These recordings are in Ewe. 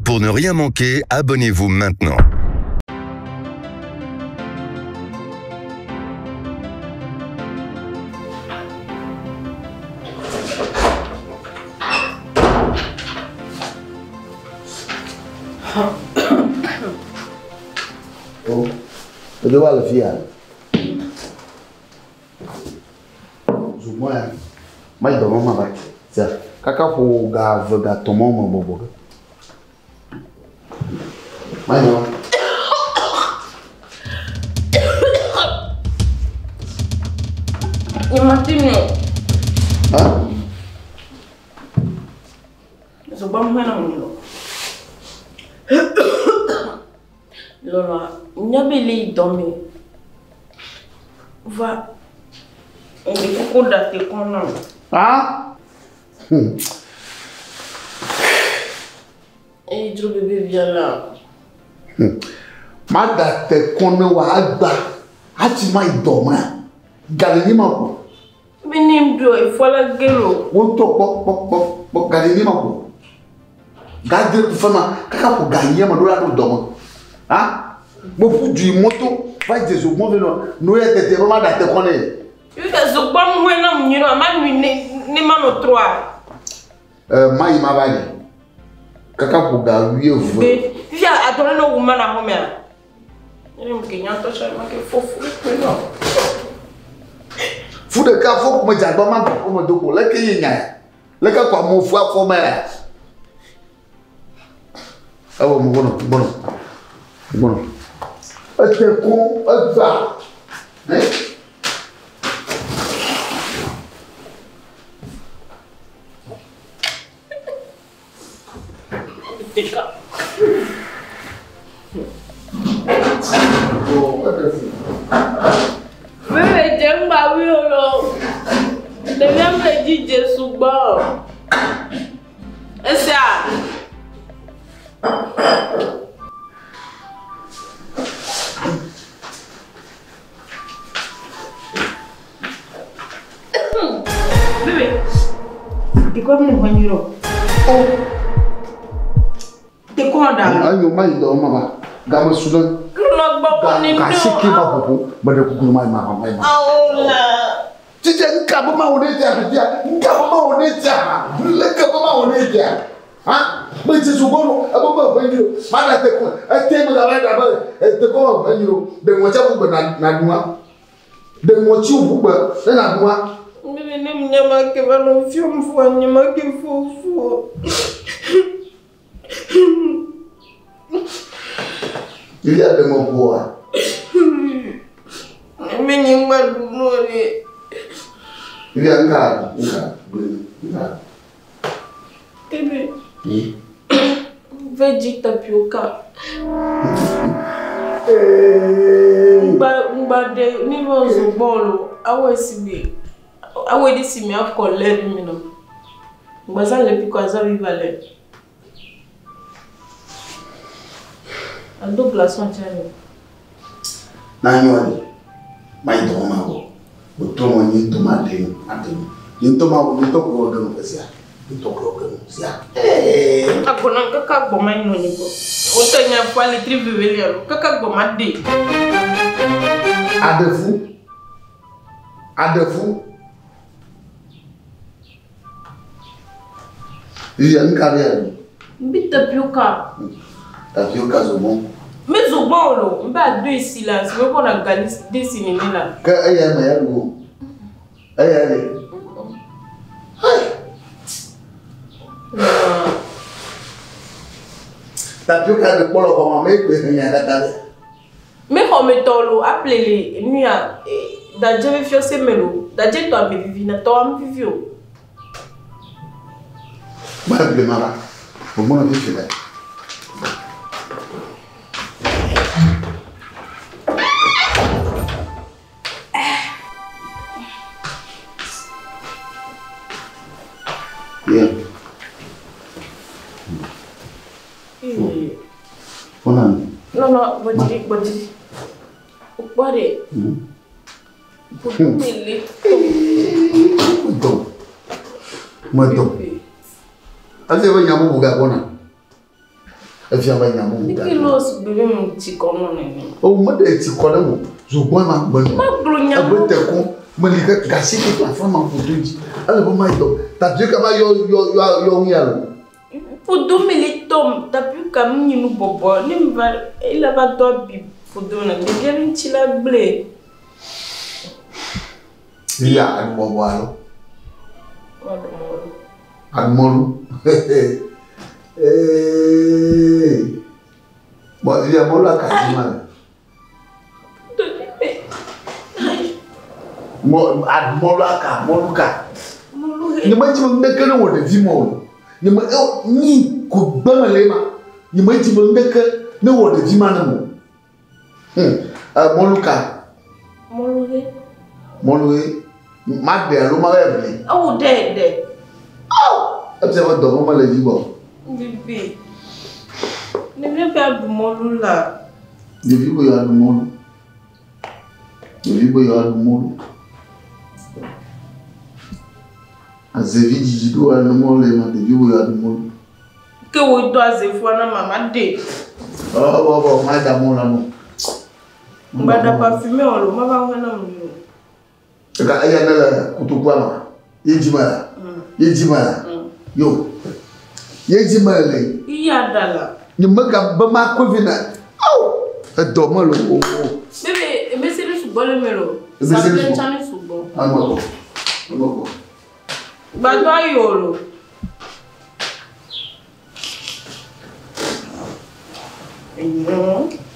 Pour ne rien manquer, abonnez-vous maintenant. Oh, eɖe va le fi ya. Zùgbɔn ya, ma yi dɔ ma va. Sia, kaka ƒo ga eve ga tɔ̃ mɔ me bɔbɔ ge. Ma yi dɔ ma. Nye ma te nɔ. Ha? Zùgbɔn ƒe na mo lɔ. Lɔlɔa, nya be le yi dɔ me. Va, ŋɖe kuku ɖa te kɔn na. Ha? Eyi dzro bebe via la. Ma da te kɔn ne wa agba. Ati ma yi dɔ ma. Ga le ni ma ko. Be ne ŋɖo efɔ la gelo. Wo ŋutɔ kpɔ kpɔ kpɔ kpɔ ga le ni ma ko. Ga de fɛn ma kaka ƒo ga yi ma ɖo la ɖo dɔ me. Ha? Mo ƒu du yi mɔto va dze zogbɔn ve nɔ no ya tete be ma da te kɔn ne. Fifia zogbɔn ŋue na mu nyuie ma nui ne ne ma nɔ trɔa. Ɛ ma yi ma va yi. Kaka ƒo ga wuieve. Be fifia adɔ ne nɔ wu ma na xɔmea. Ne mu ke nyatɔ tsa ma ke fofo kpe nɔ. Fu ɖeka fo me dze ma gbɔ me do ko leke ye nya ya. Leke kɔ amewo fu afɔ me ya. Ewɔ mo gbɔnɔ gbɔnɔ gbɔnɔ. Ete ko egba. Ne? Deka. O eɖe fu. Bebe dze ŋgba wi o lo. Ɖevia me dzi dze sugbɔ. Esia. Bebe. Dekɔ mi ne hɔn yi rɔ. O. Dekɔ da. Enyo ma yi dɔ ma ba. Game su ne. Lɔ gbɔ Ga ko ne ga do. seke ma ƒoƒo. Me ɖe kuku ma yi ma ma yi ma. Awo la. Titɛ nka be ma wo ne tia fifia. Nka be ma wo ne tia. Leke be ma wo ne tia. Ha? Me dze zogbɔn no ebe me ʋe nyi o. Ma ɖe te ko ete me gava ɖe abe ete ko me ʋe nyi o. Ɖe ŋɔtsia ƒu gbe na na ɖua. Ɖe ŋɔtsi ƒu gbe ne na ɖua. Bebe ne mi nya ma ke va nɔ fiɔm fua nye ma ke fofo. Fifia ɖe ŋɔ ƒoa. Me nye ŋgba ɖu nu o ɖe. Fifia nka nka gbe nka. Bebe. Veggie tapioca. Ŋgba ŋgba ɖe mi va zogbɔn lo awɔ esi be awɔ ɖe si mi akɔ lɛ ɖe mi nɔ. Ŋgba zã le pikɔ azã viva lɛ. Ado glaçon tsa le. Na nyɔ ɖe. Ma yi dɔ ma gbɔ. O trɔ mɔ nye ŋutɔ ma ɖe nu ma ɖe nu. Nye ŋutɔ ma wɔ nye ŋutɔ kplɔ ɖe nu ƒe sia. Nye ŋutɔ kplɔ ɖe nu sia. Ee. Agbɔnɔ kaka gbɔ ma yi nɔ nyi gbɔ. O tɔ nya fɔ ale tri veve lia lo kaka gbɔ ma de. Aɖe fu. Aɖe fu. Fifia nu ka ɖe ya ɖu? Nbi tapioca. Tapioca zogbɔn. Me zogbɔn o lo n bɛ a do esi la si me kɔna gali de si nene la. Ke eya me ya ɖu o. Eya ɖe. Hai. Tapioca ɖe kpɔ le xɔme me ekpe he nya katã ɖe. Me xɔ me tɔ lo aple le nu ya dadze be fiɔse me lo dadze tɔ ame vivi na tɔ ame vivi o. Ma ble ma va. O mɔ fifi le. Yeah. Fɔna. Non non gbɔdziri gbɔdziri. O kpɔ ɖe. Ƒoƒu me le tɔ. Medɔ. Medɔ. Esi be nya bubu gagbɔna. Efia be nya bubu Nike lo sugbe be mu ti kɔ nɔ nene. O me ɖe ti kɔ ɖe mo. Zogbɔn ma gbe nɔ. Ma gblɔ nya Egbe te ko. Me li ke gasi ke to afa ma ƒo do dzi. Ele be ma yi dɔ. Tapioca ma yɔ yɔ yɔ yɔ ŋu ya lo. Ƒodo me le tɔm tapioca mu nyi nu bɔbɔ ne mi va ele va do abi ƒodo na ɖevia be ŋuti la gblẽ. Ya aɖubɔbɔ alo. Aɖumɔlu. Ee. Bɔn ya mɔlu akati ma le. Mɔ aɖumɔlu aka mɔlu ka. Nye me dzi be ŋɖeke ne wɔ ɖevi mɔ o. Nye me nyi ko gbeme le ma. Nye me dzi be ŋɖeke ne wɔ ɖevi ma ne mo. Mɔlu ka. Mɔlu he. Mɔlu he. Ma ɖe alo ma bɛ ʋli. Awo ɖe ɖe. Awo. Efia be dɔ me le dzi gbɔ. Bébé. Ne mi be aɖu mɔlu la. Ɖevi be yewoaɖu mɔlu. Ɖevi be yewoaɖu mɔlu. Azevi dzidzi ɖo anu mɔlu le ma ɖevi be yewoaɖu mɔlu. Ke wo do azefua na mama ɖe. Ɔ bɔ bɔ ma da mɔlu la no. Gbada parfumé olo ma va wɔ na mu o. Eka eya ne le kotokua ma. Ye dzi me la. Ye dzi me la. Yo. Ye dzi me le. Iya da la. Nye mega be ma kɔ vi na. Awo. Edɔ me le o. Bébé, emese le sugbɔ le me lo. Emese le Sablé sugbɔ. tsã le sugbɔ. Ame kɔ. Ame kɔ. Gbadɔ ayi o lo.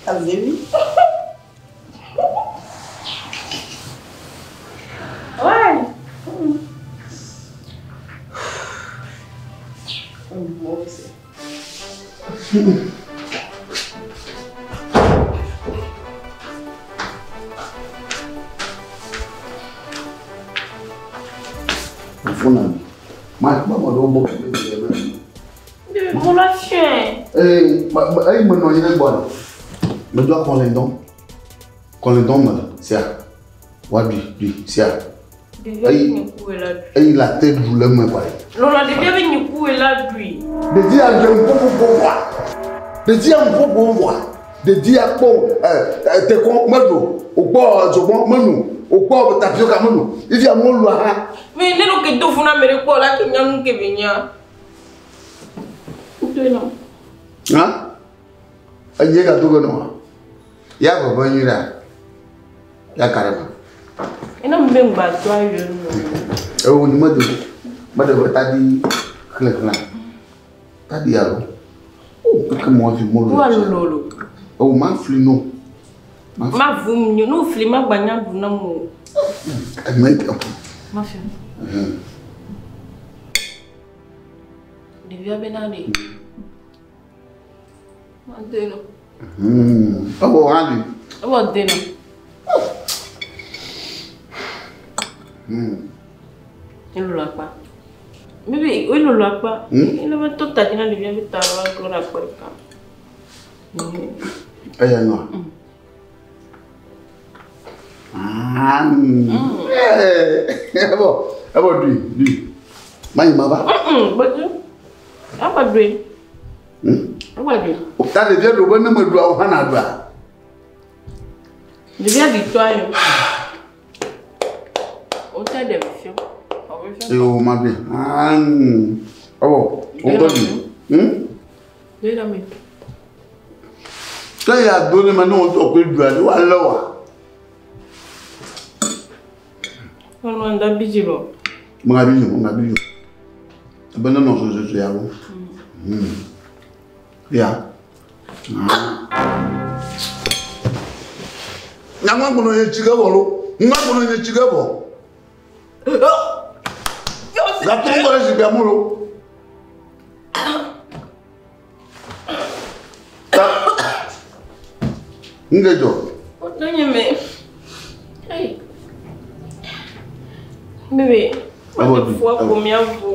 Azevi. Ouais. Bon, c'est. Funa mi. Ma kpɔ me ɖewo bɔ kpe ɖe me. Bébé, mon la chien. Ee, ma ma eyi me nɔ anyi ɖe gbɔ ne. Me do akɔlɛdɔn. Kɔlɛdɔn me sia. Wa ɖui ɖui sia. Ɖevia be nyiku la ɖui. Eyi la te ɖu le me kɔa. Lɔlɔ ɖevia be nyiku la ɖui. Ɖevia ɖe ŋkuƒoƒo vɔa. Ɖevia ŋkuƒoƒo vɔa. Ɖevia kpɔ ɛ ɛ tekɔ meɖu o kpɔ zogbɔn menu o kpɔ tapioca menu. Ifia mɔlua hã. Mais ne lo ke do funa me ɖe kpɔ la ke nya nu ke be nya. Do na. Hã? Enye ga do ge nɔa. Ya veve nyui ɖea. Ya ka ɖe me. Ena me be ŋgba do ayo no. Ewo ni medo. Meɖe be tadi xlexlẽ. Tadi alo. O keke mɔ vi mɔlu. Wa lolo. Ewo ma fli no. Ma vum nyo no fli ma gba nya du na mo. Eme Ma fi. Ɖevia be na ɖe. Ma de no. Ewo hã li. Ewo de no. Elolo akpa. Bébé, elolo akpa. Ele be to ta dzi na ɖevia be ta va glɔ ɖe akpa ɖeka. Eya nyoa. Ebɔ ebɔ ɖui ɖui. Ma yi ma va. Gbɔdzi. Agba ɖui. Agba ɖui. Ta ɖevia ɖo be ne meɖua o hã na ɖua. Ɖevia ɖi tɔ ayo. O ta ɖe fio. Ɔwɔ fio. Eyo ma ɖui. Ebɔ o ŋutɔ ɖui. Ɖe ɖe me. Ke ya do ne me ne wo ŋutɔ koe ɖua ɖe woalé wa. Ɔnɔ ŋda bi dzi lɔ. Megabi dzi o, megabi dzi o. Ebe ne nɔ suesuesue ya wo. Ya. Nyaŋua gbɔnɔ nye tsi ke vɔ lo. Ŋua gbɔnɔ nye tsi ke vɔ. Gato ŋgɔ ɖe zikpuia mu lo. Ta. Ŋge dzɔ. O nye me. Hey. Bébé, ma Awɔ ɖe ɖui, fua awɔ. ko mía vɔ.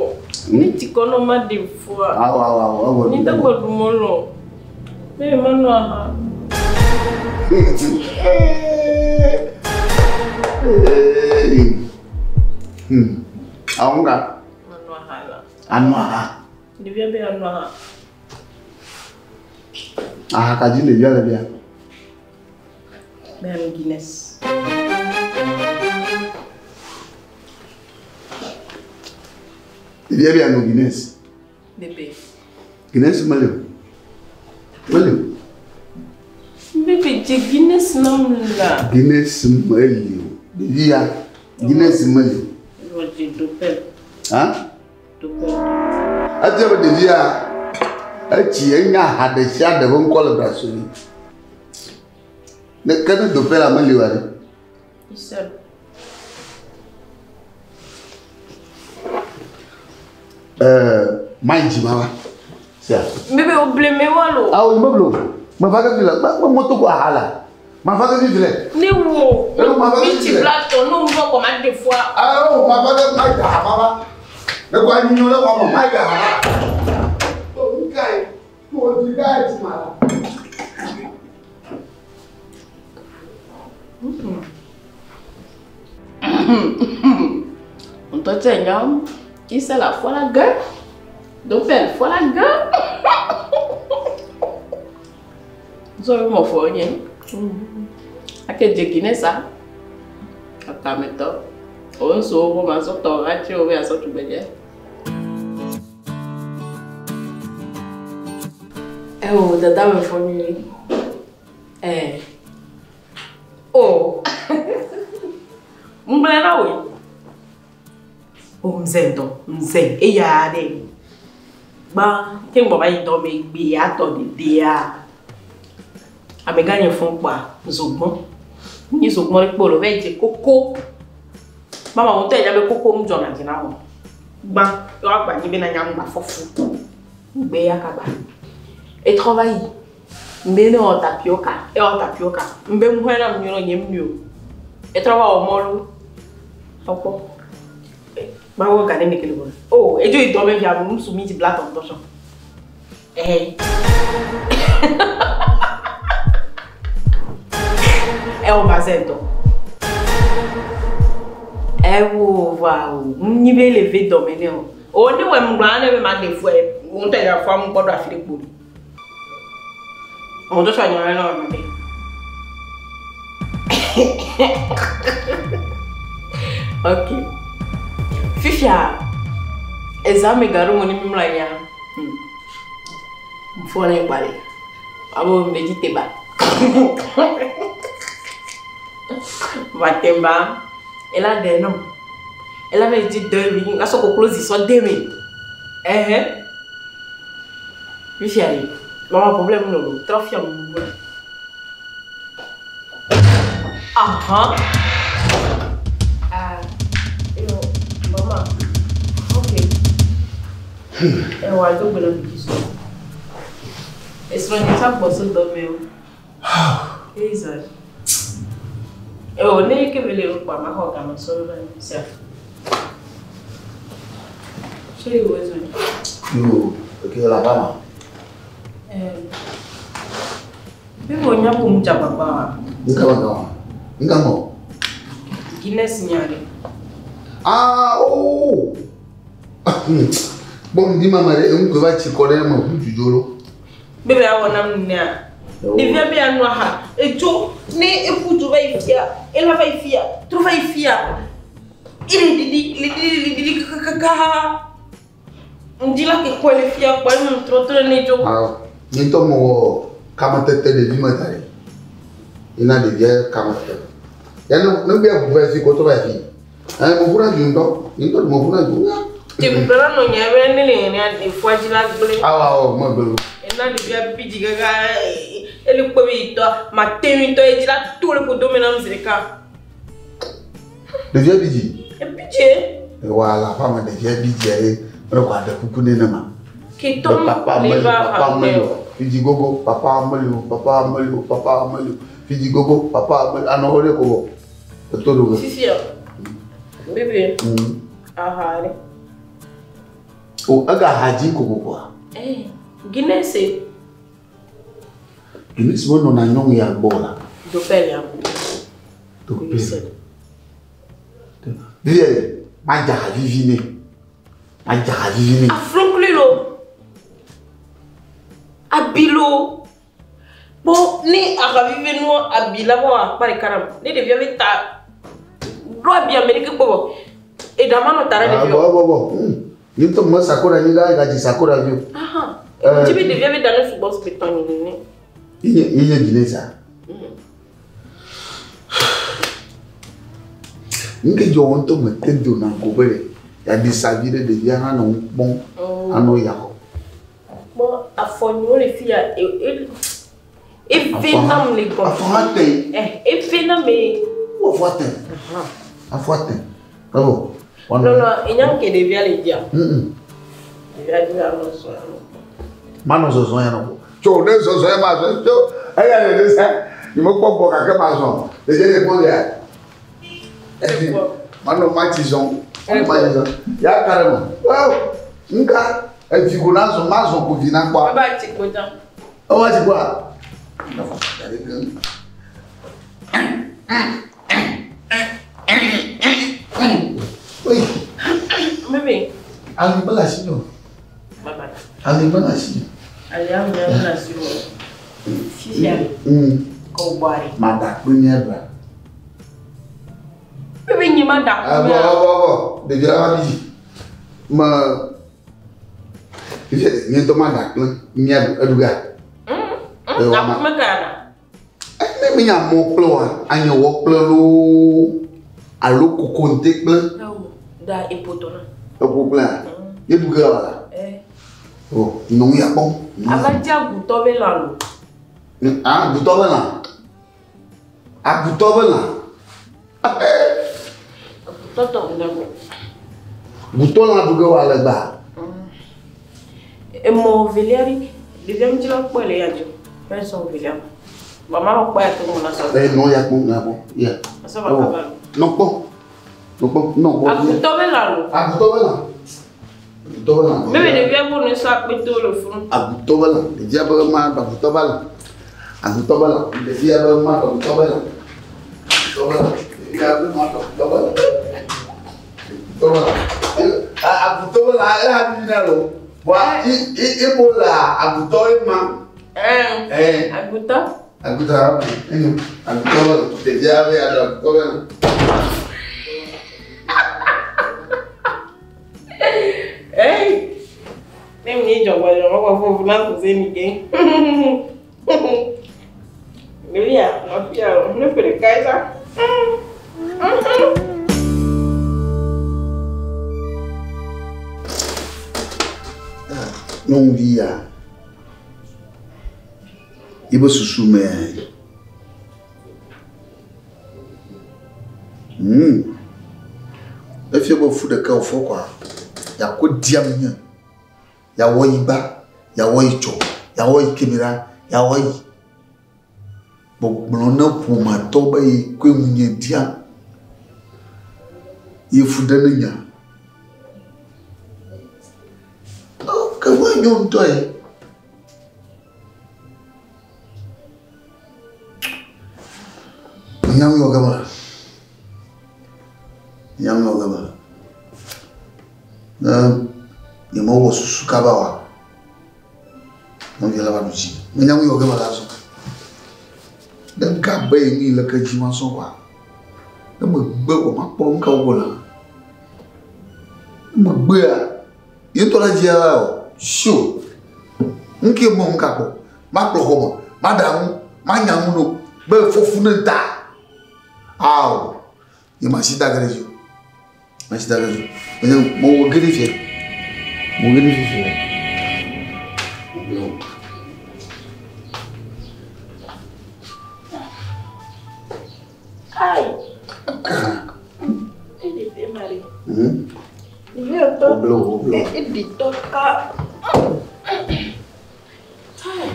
Ne tsi kɔ nɔ ma ɖe fua. Awɔ awɔ awɔ awɔ Ni ɖui. tɛ gbɔ ɖu mɔlɔ. Bébé ma nɔ aha. Awɔ ŋga. Ma nɔ aha la. Anɔ aha. Ɖevia be anɔ aha. Aha ka dzi ɖevia le bia. Bɛn Guinness. Ɖevia bia no Guinness. Bébé. Guinness meli o. Meli o. Bébé, dze Guinness nam la. Guinness meli o. Ɖevia Guinness meli o. Vɔ dze dopel. Hã? Dopel. Edze be ɖevia etsi enya aha ɖe sia ɖe ƒe ŋkɔ le brasserie. Ne ke ne dopel la meli oa ɖe. Isel. Mayi dzi ma va. Sia. Bébé, o bleme wa lo. Awo yi me blo. Me va ke vi le. Me moto ko aha la. Ma va ke vi le. Ne wo. Elo ma va ke Mi vi tsi le. bla tɔ no ŋgɔ kɔ ma de fois. Awo ma va ke ma dza ma va. Ne ko anyi nyɔ le wa ma ma dza ma. To nka yi. To di ka yi ti ma la. Ŋutɔ tse nya Isel la fɔ la gueule. Dopel fɔ la gueule. Nso mo fɔ nye. Ake dze Guinness a. Akametɔ. O nso wo ma so tɔ ga tse o be aso tugbe Eh oh, dada me fɔ nyuie. Eh. Oh. Ŋgblẽ na woe. O ŋze ŋutɔ, ŋze eya ɖe. Gbã ke ŋgbɔ va yi dɔ me gbe atɔ dedea. Amegã nye fɔ̃ kpɔa zogbɔn. Nyi zogbɔn ɖe kpo lo va yi dze koko. Mama ŋutɔ enya be koko ŋu dzɔna dzi na mo. Gbã ye woagba nyi bena nya ŋgba fɔ fu. Ŋgbe ya kaba. Etrɔ va yi. Ŋgbe ne wɔ tapioca, ewɔ tapioca. Ŋgbe ŋu na mu nyɔ nye mu o. Etrɔ va wɔ mɔlu. Ɔkpɔ. Mawo ga ne me kele bɔ. Oh, edzo yi dɔ me via mu su mi ti bla tɔntɔn sɔn. Eh. Ɛwɔ bazɛ ŋutɔ. Ɛwɔ va o. Nyi be le ve dɔme ne o. O ne wɔ ŋgblɔ ne be ma de fue. Ŋutɔ ya fɔ amu kpɔ ɖo afi ɖe kpo. Ŋutɔ sɔ nyɔ na ma de. Ok. Fifia, exame garo mo ni mi mla nya. Mfɔ ne kpale. Abo me di teba. Va temba. Ela de no. Ela me di deux mi. Na so ko close so de mi. Eh. Fifia ni. Mama problème no lo. Trop fiam. Aha. Ah. Yo, mama. Okay. Eh, wa do gbele mi so. Esro ni sa bo so do me o. Eza. Eh, o ne ke bele o pa ma ho ga no so ba ni sia. Ṣé ìwé sọ ni? Yo, ke la ba ma. Eh. Bí mo nya ko mu jababa wa. Nka ba ka wa. Nka mo. Guinness nyare. Ah, oh. Bon, di mama re nko va chi kore ma hu jujolo. Bébé awɔ nam nea. Ɖevia be anu aha. Edzo ne eƒu du va yi fia, ela va yi fia, trɔ va yi fia. Ele ɖiɖi, le ɖiɖi, le ɖiɖi kakaka. Ŋdi la ke kɔe le fia kpɔ enu trɔtrɔ ne dzo. Ah, ni to mo kama tete de vi ma tare. Ina de via kama tete. Ya no no be hu va fi ko to va fi. Eh, mo funa ju ndo, ni to mo funa ju. Tebugblɔla nɔ nya be ne le nenia efua dzi la gblẽ. Awa awa mo be. Ena ɖevia bi dzi kaka ele kpɔ be yitɔ ma te ŋutɔ edzi la to le ƒodo me nam zi ɖeka. De via bi ji. Ebi dze. E wa la fa ma de via bi ji e. Re kwa de kuku ne na ma. Ketɔ Papa le meli, va papa ha meli. Fiji gogo, papa meli, papa meli, papa meli. Fiji gogo, papa meli. Ano ore ko. To do. Fifia. Bébé. Aha ale. O aga haji koko kwa. Eh, Guinness. Guinness mo no na nyong ya bola. Dopel ya. To pe. Vivi, ma ja vivi ne. Ma ja vivi ne. Aflonkli lo. Abilo. Kpɔ ne ahavivi nua abi la va wɔ akpa ɖeka nam. Ne ɖevia be ta ɖo abi ame ɖeke kpɔ vɔ. Eɖa ma nɔ ta ɖe ɖevia. Bɔ bɔ bɔ. Nye ŋutɔ me sako ɖe anyigba egadzi sako ɖe avi o. Aha. Dzi be ɖevia be ɖa ne sugbɔ si be tɔ nyi nene. Ye nye dzi ne sa. Nke dzɔ wɔ ŋutɔ me te do na go be yeaɖi sa vi ɖe ɖevia hã nɔ ŋu kpɔm anɔ ya xɔ. Kpɔ afɔ nyiwo le fi ya eve nam le gɔme. Afɔ hã te. Eve nam e. Afɔ te. Afɔ te. Ebo. Non, enya nke ɖevia le dzia. Ɖevia dzi anɔ zɔ ya nɔ. Manɔ zɔzɔ ya nɔ. Tso ne zɔzɔ ya ma zɔ tso eya le ɖe sa. Nye me kpɔ gbɔ gake ma zɔ. Ɖevia le kpɔ ya. Manɔ ma tsi zɔm. Ma tsi zɔm. Ya ka ɖe me. Oh, nka evi ko na zɔ ma zɔ ko vi na kpɔa. Eba tsi kpo dza. Ewa tsi kpoa. Oui. Bébé. Ali bɛ la si o. Ali bɛ la si. Ali amu ya bɛ la si o. Sisi ali. K'o bɔ ari. Ma da kpe mi ɛdua. Bébé nyi ma da kpe. Bɔ bɔ bɔ ɖevi la va bi dzi. Me nye ŋutɔ ma da kple mia eɖu ga. Akume ka ya da. Ne mi nya mɔ kple wa, anye wɔ kple loo alo kokonte kple. Da epo tɔ na. Epo kple a? Ye ɖu ge wa la? O, nɔ ya kpɔm. Ava dzi agutɔ be lã lo. Agutɔ be lã. Agutɔ be lã. Agutɔ tɔ ŋu ɖe. Gutɔ lã ɖu ge wa le gba. Emɔ velia ɖi, ɖevia ŋuti la kpɔe le ya dzi. Fɛn sɔn velia. Mama lɔ kpɔ ya ke ŋu na sɔ. Nɔ ya kpɔm, nɔ ya kpɔm. Ya. Sɔ va kaba lo. Nɔ kpɔ. Nɔ kpɔ, nɔ kpɔ. Agutɔ be lã lo. Agutɔ be lã. Agutɔ be lã. Bebe ɖevia bo ne sɔ akpeto le funu. Agutɔ be lã. Ɖevia be ma agutɔ be lã. Agutɔ be lã. Ɖevia be ma agutɔ be lã. Agutɔ be lã. Ɖevia be ma agutɔ be lã. Agutɔ be lã. Agutɔ be lã eya vivi na lo. Wa i i i bo la agutɔ ye ma. Agutɔ. Agutɔ enyo. Agutɔ be lã. Ɖevia be ya ɖu agutɔ be lã. Hey! Ne mi dzɔgbɔdzɔ mɔkɔ fofo na kuze mi ke. Ɖevia, nɔfia o, ne ƒe ɖeka ye sa. Nyɔnuvi ya, yibe susu me. Efia be fu ɖeka wòfɔ kɔa, yeakɔ diam nye. Yeawɔ yi gba, yeawɔ yi tsɔ, yeawɔ yi kemi ɖa, yeawɔ yi. Gbɔgblɔ ne ƒometɔ be yi koe ŋu nye diam. Ye fu ɖe ne nya. Ke wo nyo ŋutɔ ye. Nyam yɔ gama. Nyam yɔ gama. Ne nye mewɔ susu kaba wa. Nɔvia la va ɖu dzi. Menya nu yɔ gama la zɔ. Ne ga be yi le ke dzi ma sɔ wa. Ne megbe wɔ ma kpɔ nu ka wɔ la. Ne megbea ye ŋutɔ la dzia la o. Sio. Ŋke mɔ ŋka kpɔ. Ma kplɔ xɔ me. Ma ɖa ŋu. Ma nya ŋu no. Be fofu ne ta. Ao. Ye ma si da ge ɖe dzi o. Ma si da ge ɖe dzi o. Menye mewɔ ge ɖe fia. Mewɔ ge ɖe fia. Ai. Ele be mari. Ɖevia tɔ. Oblo, oblo. Eɖi tɔ ka. Ai.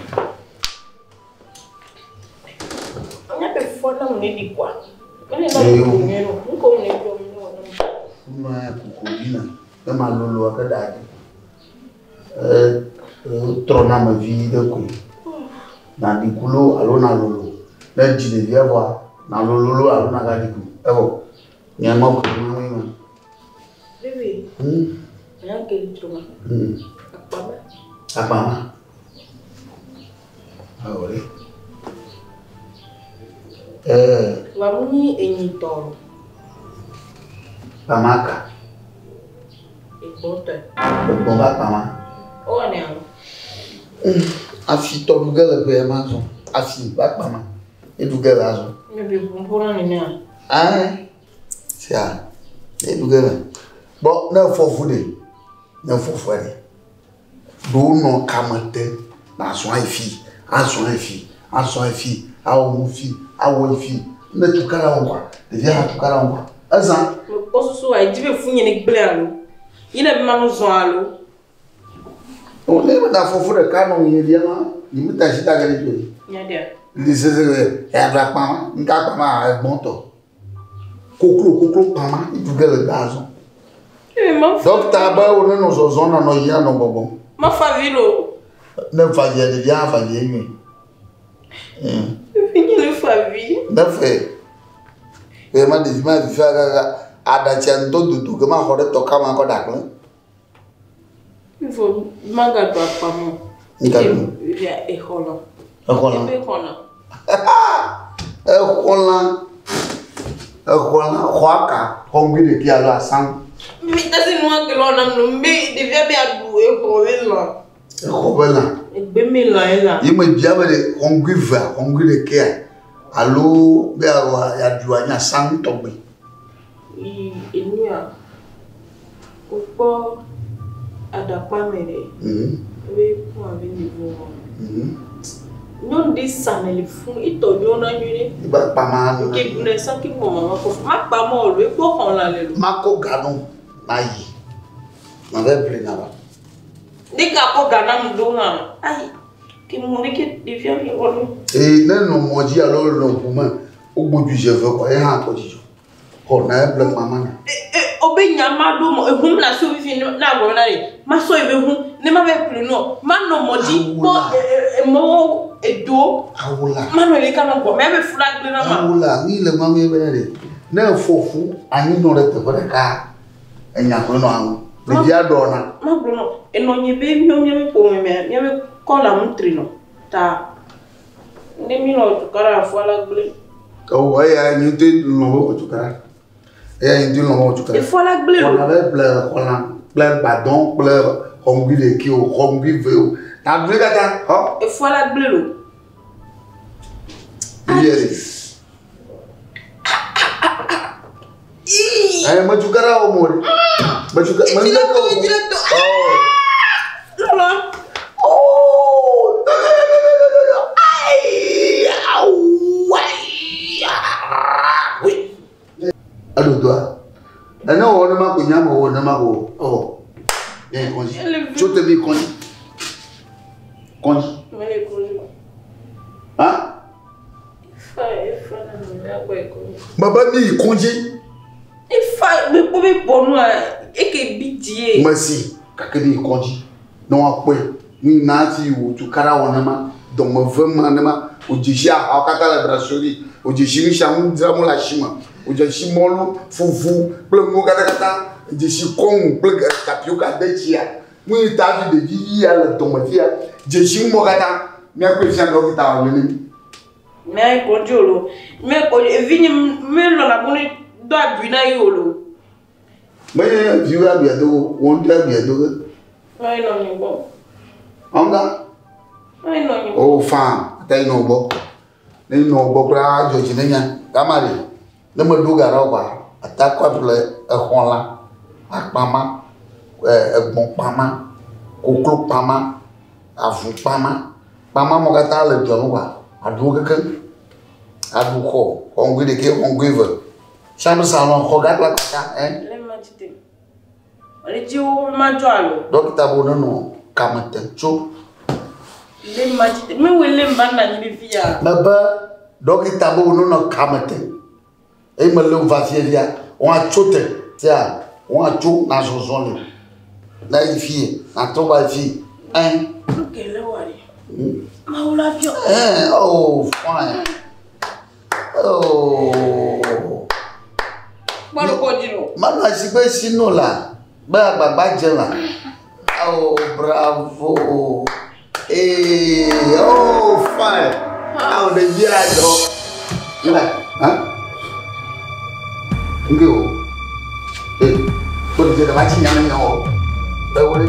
Anya be fɔ nam ne ɖi kɔa. Mene na Eyo. ko nyuie no. Ŋkɔ mu ne dzɔ mu ne wɔ nam. Kuma koko dina. Ne ma lolo ake ɖa dzi. Trɔ na me vi ɖe koe. Na ɖi ku lo alo na lolo. Ne dzi ɖevia vɔa, na lolo lo alo na gaɖi ku. Evɔ. Nye ma ko ma ŋui ma. Bébé. Anya ke li dzro ma. Akpa ma. Akpa ma. Awɔ ɖe. Ɛɛ. Wa mu nyi enyi tɔ o. Kpama ka. Egbɔn tɔe. Egbɔn ba kpama. Wowɔ nɛ alo? Afi tɔ ɖu ge le ƒe ya ma zɔ. Afi ba kpama. Eɖu ge le azɔ. Mi be ʋu ƒo na nenea? Ayi. Sia. Eɖu ge le. Bɔn ne efɔ fu ɖe, ne efɔ fua ɖe, ɖewo nɔ kame te nazɔ ayi fi, azɔ ayi fi, azɔ ayi fi, awɔ nu fi, awɔ yi fi. Ne tukaɖa wɔ kɔa, ɖevia hã tukaɖa wɔ kɔa. Ezã. Mekpɔ susu wa edzi be fu nye ne gblẽ alo? Yi ne be manɔ zɔ alo? O ne me da fɔ fu ɖeka nɔ nye ɖia ma, nye me ta si ta ge ɖe dzi o. Nya ɖea? Li sese ya ɖu akpama, ŋka akpama egbɔntɔ. Koklo koklo kpama, iɖu ge le gbe azɔ. Eye ma fa. Dɔkita be wo ne nɔ zɔzɔm nanɔ yia nɔ gbɔgbɔm. Ma fa vi lo. Ne fa via ɖevia hã fa vie nyuie. Fi nye ne fa vi. Ne fe. Eye ma ɖevi ma vi fa gaga aɖatsia ŋutɔ dodo ke ma xɔ ɖe tɔka ma kɔ ɖa kple. Vɔ magaɖu akpama o. Ŋka ɖu. Via exɔlã. Exɔlã. Ebe xɔlã. Exɔlã. Exɔlã xɔ aka xɔŋgui ɖeki alo asaŋ. Mi tasi nua ke lɔ nam no mbe ɖevia be aɖu exɔ be lã. Exɔ be lã. Egbe me lã ye lã. Ye me bia be ɖe xɔŋgui vea xɔŋgui ɖekea alo be yeawɔ yeaɖu anyi asaŋ tɔgbi. Yi enua wokpɔ aɖakpa me ɖe. Ebe ku abe niveau wɔ. Nyɔnu ɖe sa ne le fún etɔ nyɔ na nyuie ɖe. Iba kpama nu. Ke bu ne sɔ ke mɔ mama kɔ ma kpa mɔ o lo ekpɔ xɔ lã le lo. Makɔ ga nɔ na yi. Ma va ble na ba. Ne ka kɔ ga na mu ɖo hã ayi ke mɔ ɖe ke ɖevia mi wɔ nu. Ee ne nɔ mɔ dzi alo nɔ ʋu me wogbo du zi eve kɔ ye hã kpɔ dzidzɔ. Xɔ na eble kpama na. O be nya ma ɖo mɔ ehum na so fifi na agblɔ na ɖe ma sɔ ebe hu ne ma va ƒle nɔ ma nɔ mɔ dzi kpɔ emɔwo edo Awola. ma nɔ ɖeka nɔ gbɔ mɛ be fu la gblẽ na ma. Awola ni le ma mi be ɖe. Ne efɔ fu anyi nɔ ɖe teƒe ɖeka enya koe nɔ aŋu. Ɖevia ɖɔna. Ma gblɔ nɔ enɔ nye be míawo míabe ƒome mea míabe kɔla ŋu tri nɔ ta ne mi nɔ tukaɖa afua la gblẽ. Ewɔ eya nye ŋutɔ lɔ̃ be wɔ tukaɖa. Eya nye ŋutɔ lɔ̃ be wɔ tukaɖa. Efua la gblẽ lo. Xɔna be ble xɔlã kple gbadɔn kple xɔŋgui ɖeki o xɔŋgui ve o. Na ɖui katã xɔ. Efua la gblẽ lo. Ɖevia ɖe. Ɛ me tukaɖa wɔ mo ɖe. Me tuka me ŋdeke wɔ mo. Lɔlɔ. Oh. Ayi awu ayi. Eɖo doa. Ene wɔ ne ma ko nya me wɔ ne ma ko ɔ. Yɛ kɔndzi. Tso te mi kɔndzi. Kɔndzi. Mele kɔndzi. Ha? Efa efa na mi agbɔ kɔndzi. Baba mi yi kɔndzi. Efa me kpɔ be bɔnua eke bi die. Mesi gake mi yi kɔndzi. Ne woakpɔe. Mi na fi wò tukaɖa wɔ ne ma. Dɔmeve ma ne ma. Wòdzesi ahawo katã le brasserie. Wòdzesi nu sia nu dzram wole asi me. Wòdzesi mɔlu, fufu kple nuwo katã. Dzesi kɔŋu kple tapioca detsia. Nu yi ta fi ɖevi vi ya le dɔme fia. Dzesi nu mɔ katã. Míakpɔe fia ɖɔkita wɔ ne mi. Mɛ kɔndzi o lo. Mɛ kɔndzi evi nye me lɔna bo ne do abui na yi o lo. Menye viwo agbea do wo ŋutɔ agbea do ge. Mɛ nɔ nye gbɔ. Ɔŋga. Mɛ nɔ nye gbɔ. O fan ata yi nɔ gbɔ. Ne yi nɔ gbɔ kura adzɔ dzi ne nya. Gama ɖe. Ne me ɖo ga ɖe kɔa, ata kɔ ƒle exɔlã, akpama, egbɔ̃ kpama, koklo kpama, avu kpama. Kpama mɔ katã le dua me kɔa, aɖuwo kekeŋ. Aɖu xɔ, xɔŋgui ɖeke, xɔŋgui ve. Chambre salon xɔ gã kple kaka, ɛ. Le ma dzi te. Le dzi wo ma dzɔ alo. Dɔkita bo ne nɔ kame te tso. Le ma dzi te. Me wo le ma na nyi fi ya. Mebe dɔkita bo ne nɔ kame te. Eye me le va fie fia, woatso te. Tia, woatso na zɔzɔ le. Na yi fie, na trɔ va yi fie. Ɛ. Nu ke le wa ɖe. Mawu la biɔ. Ɛ, oh, fine. Oh. Kpɔ kɔ dzi lo. Manɔ asi be sino la, be agbagba dze la. Oh, bravo. Hey, oh, fine. Awo ɖevia dɔ. Nka, hein? Nke o. Eh, ko de se ba ti nya nya o. E wo le.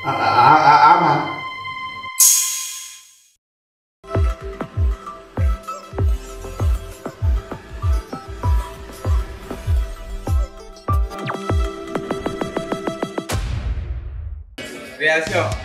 Ama. Réaction.